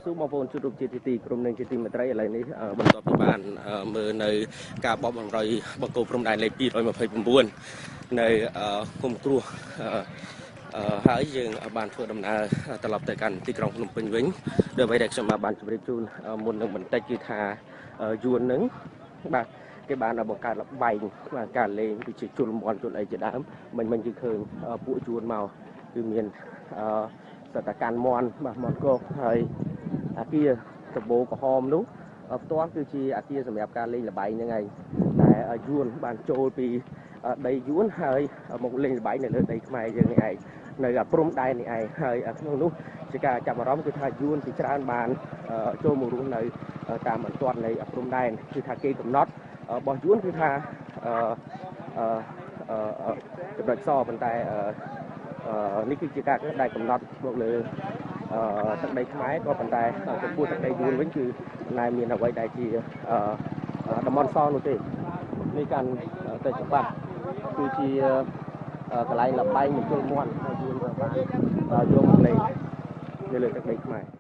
សួរបងប្អូនជួបរូបជាទីក្រុមនិងជាទីមេត្រីឥឡូវនេះបន្ទាប់ពីបានមើលនៅការបបបង្រយបង្គោលព្រំដែនលេខ229នៅគុំគ្រោះហើយយើងបានធ្វើដំណើរត្រឡប់ទៅកាន់ទីក្រុងភ្នំពេញវិញដោយអ្វីដែលខ្ញុំបានជម្រាបជូនមុននឹងបន្តិចគឺថាយួននឹងបាទគេបានបង្កើតលបែងបាទការលេងដូចជាជុលមន់ជុលអីជាដើមមិញគឺឃើញពួកយួនមកគឺមានសតកាន់មន់បាទមន់គោកហើយអាគារដបោក្រហមនោះផ្ទាល់គឺជាអាគារសម្រាប់ការលេងល្បែងហ្នឹងឯងតែយួនបានចូលពីដីយួនហើយមកលេងល្បែងនៅលើដីខ្មែរយើងនេះឯងនៅព្រំដែននេះឯងហើយក្នុងនោះជាការចាប់អារម្មណ៍គឺថាយួនជាច្រើនបានចូលមករស់នៅតាមបន្ទាត់នៃព្រំដែនគឺថាគេកំណត់របស់យួនគឺថាចំណុចសប៉ុន្តែនេះគឺជាការដែលកំណត់មកលើទឹកដីខ្មែរក៏ប៉ុន្តែចំពោះទឹកដីយួនវិញគឺមិនដែលមានអ្វីដែលជាតំបន់សនោះទេនេះកាន់ទៅច្បាប់គឺជាកន្លែងលបែងមង្គលមន់ហើយយួនបានយកមកលេងនៅលើទឹកដីខ្មែរ។